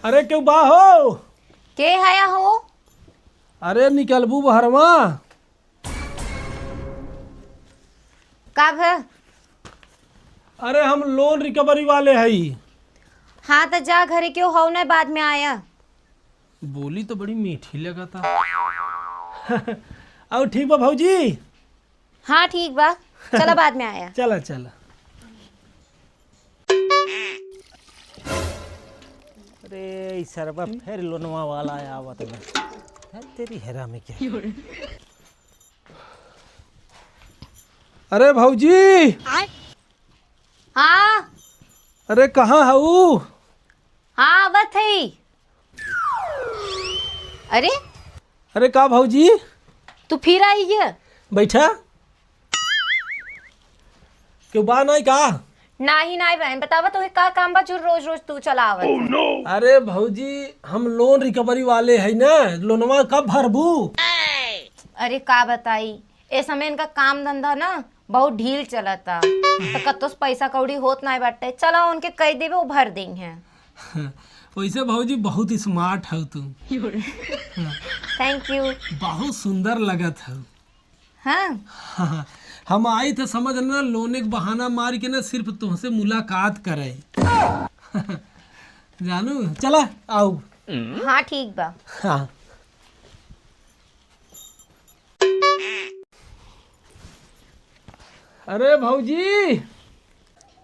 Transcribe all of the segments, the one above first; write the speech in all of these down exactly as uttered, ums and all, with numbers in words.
अरे केहू बा हो? के हया हो? अरे निकलबू बहरवा? का भ? अरे हम loan recovery वाले हई। हाँ त जा घरे, केहू हो नहीं, बाद में आया। बोली तो बड़ी मीठी लगता। और ठीक बा भौजी? हाँ ठीक बा, चला बाद में आया। चला चला। अरे ई सरवा फिर लोनवा वाला आवत बा। फिर तेरी हेरा में क्या? अरे भौजी। हाँ। अरे कहाँ हऊ? हाँ आवत हई। अरे अरे का भौजी? तू फिर आई है? बैठा। केहू बा नाई का? नाही नाही बहन, बतावा तोहे का काम बा जो रोज रोज तू चला आवत है? अरे भौजी, हम loan recovery वाले है ना, लोनवा कब भरबू? अरे का बताई, ए समय इनका काम धंधा ना बहुत ढील चलता, तो कत्तो से पैसा कौड़ी होत नाई बाटे। चला उनके कह देबे, वो भर देंगे। वैसे भौजी बहुत smart हऊ तू। Thank you। बहुत सुंदर लगत हऊ। हाँ। हम आई थे समझ ना, लोने के बहाना मार के ना सिर्फ तुमसे मुलाकात करे। जानू, चला आओ। हाँ ठीक बा। हाँ। अरे भौजी,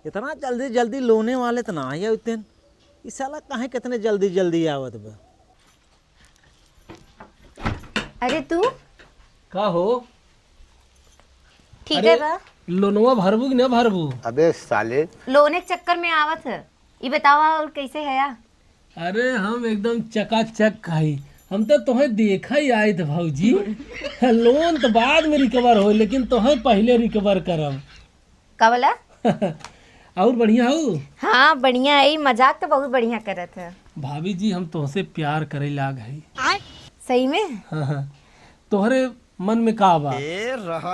इतना जल्दी जल्दी लोने वाले तो ना आए उतने। ई साला काहे कितने जल्दी जल्दी आवत बा? अरे तू का हो? ठीक अरे, है बा। लोनवा भरबू कि ना भरबू? अबे साले। लोने के चक्कर में आवत है। ई बतावा और कैसे है या? अरे हम एकदम चकाचक हई। हम तो तोहे देखा ही आए थे भौजी। लोन तो बाद में recover हो, लेकिन तोहे पहले recover करब। का बोला? और बढ़िया हो? हाँ बढ़िया है, ई मजाक तो बहुत बढ़िया करत है। भाभी जी हम तोहसे प्यार करे लाग है। सही में? हाँ, हाँ। तोहरे मन में का बा?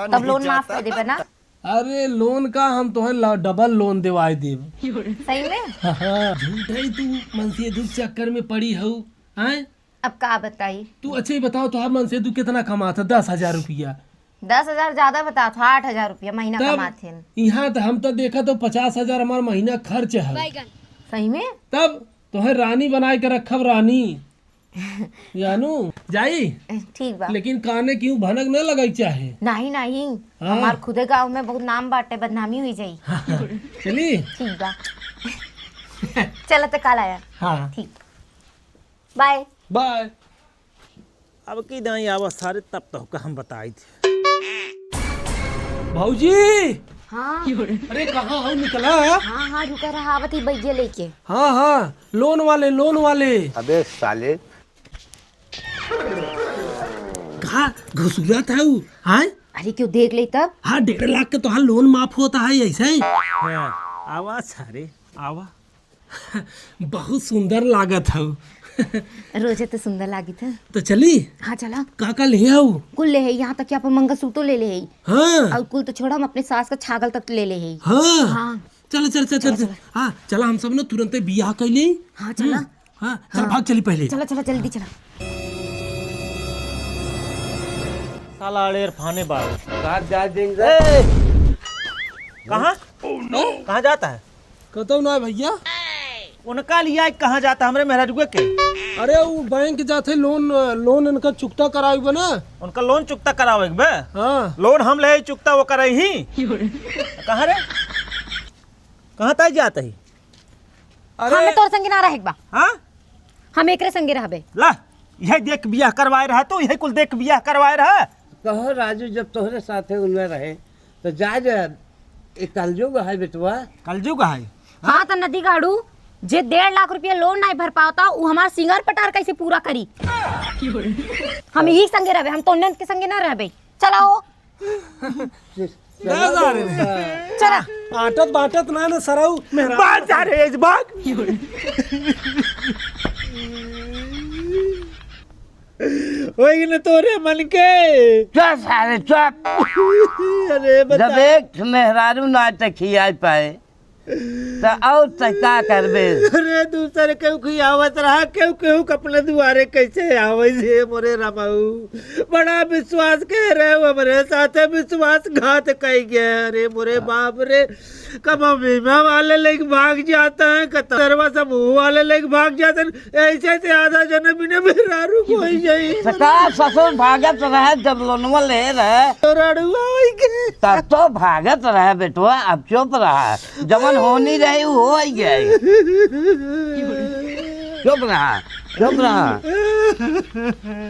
तब लोन माफ कर देबे ना? अरे लोन का, हम तोहे ला-, double लोन देवाए देब। सही में? हाँ, हाँ। झूठ है तू मनसेधू के चक्कर में पड़ी हऊ, हैं? अब का बताई? तू अच्छा ही बताओ, तोहार मनसेधू कितना कमात है? दस हजार रुपया। दस हजार ज्यादा बतात है, आठ हजार रुपया महीना तब कमात है। यहाँ तो हम तो देखा तो पचास हजार हमार महीना खर्च है। सही में? तब तोहे रानी बनाए के रखब, रानी। जानू, जाई? ठीक बा। लेकिन काने क्यों भनक न लगाई चाहे। नहीं, नहीं। हाँ। हमार खुदे गाँव में बहुत नाम बाटे, बदनामी हुई जाई। चली? ठीक बा। चला तो काल आया। हाँ। ठीक। Bye। Bye। अब की दाई आवा सारे, तब तो का हम बताई थे। भौजी! हाँ। अरे कहाँ हो, निकला? हाँ, हाँ, रुका रहा, आवत ही बैगे लेके। हाँ, हाँ, लोन वाले, लोन वाले। अबे साले। कहाँ घुसुरत है उ? हाँ? अरे क्यों देख ले तब? हाँ, डेढ़ लाख के तोहार लोन माफ होता है ऐसे ही। हाँ, आवा सारे, आवा। बहुत सुंदर लागत हऊ। रोजे तो सुंदर लागित है। तो चली? हाँ, चला। का का ले हऊ? कुल ले है, यहाँ तक कि अपन मंगलसूत्रो ले ले है। हाँ। और कुल तो छोड़ा, हम अपने सास का छागल तक ले ले है। हाँ। हाँ। चला, चला, चला, चला, चला, चला। चला। हाँ, चला, हम सब ना तुरंते बियाह कर ले। हाँ, चला। हम्म। हाँ, चल हाँ। भाग चली पहले। चला, चला, जल्दी चला। साला अड़ेर फाने बाबू। रात जा दिन ए! कहाँ? कहाँ जाता है? कतौ ना भैया। उनका लिया कहाँ जाता हमरे मेहरारुए के? अरे वो बैंक जाते लोन, लोन इनका चुकता करावे बा ना। उनका लोन चुकता करावे बे? हाँ। लोन हम ले चुकता वो करे ही। कहाँ रे? कहाँ तय जात ही? अरे हमें तोर संगे ना रहे के बा। हाँ? हम एकरे संगे रहबे। ला, यही देख बियाह करवाए रहा तू, यही कुल देख बियाह करवाए रहा। कहो राजू, जब तोहरे साथे उनमें रहे, तो जा जा, ये कलयुग है बेटवा। कलयुग है? हाँ, तो नदी गाड़ू, जे डेढ़ लाख रुपया लोन नहीं भर पावता, उ हमार सिंगार पटार कैसे पूरा करी? हम यही संगे रहबे, हम तो नंद के संगे ना रहबे। चलाओ। ना जा रे। चला। आटत बाटत ना, ना सराऊ मेहरा। बात जा रे, इस बात। वही न तोरे मन के। चुप सारे, चुप। अरे बता। जब एक मेहरारू ना त खियाए पाए, त और त का करबे? अरे, दूसर केहू की आवत रहा, केहू, केहू के अपने दुआरे कैसे आवे से, मोरे रमाऊ? बड़ा विश्वास के रहे हो, हमरे साथे विश्वासघात कई गए। अरे, मोरे बाप रे, कमा बीमा वाले लेके भाग जाता है, कतरवा समूह वाले लेके भाग जाते हैं। ऐसे ते आधा जने बिना मेहरारू को ही जाई। त का ससुर भागत रहे जब लोनवा ले रहे? तो रड़ुआ होई के। तब तो भागत रहे बेटवा, अब चुप रहा। जवन होनी रही, वो हो ही गई। चुप रहा, चुप रहा।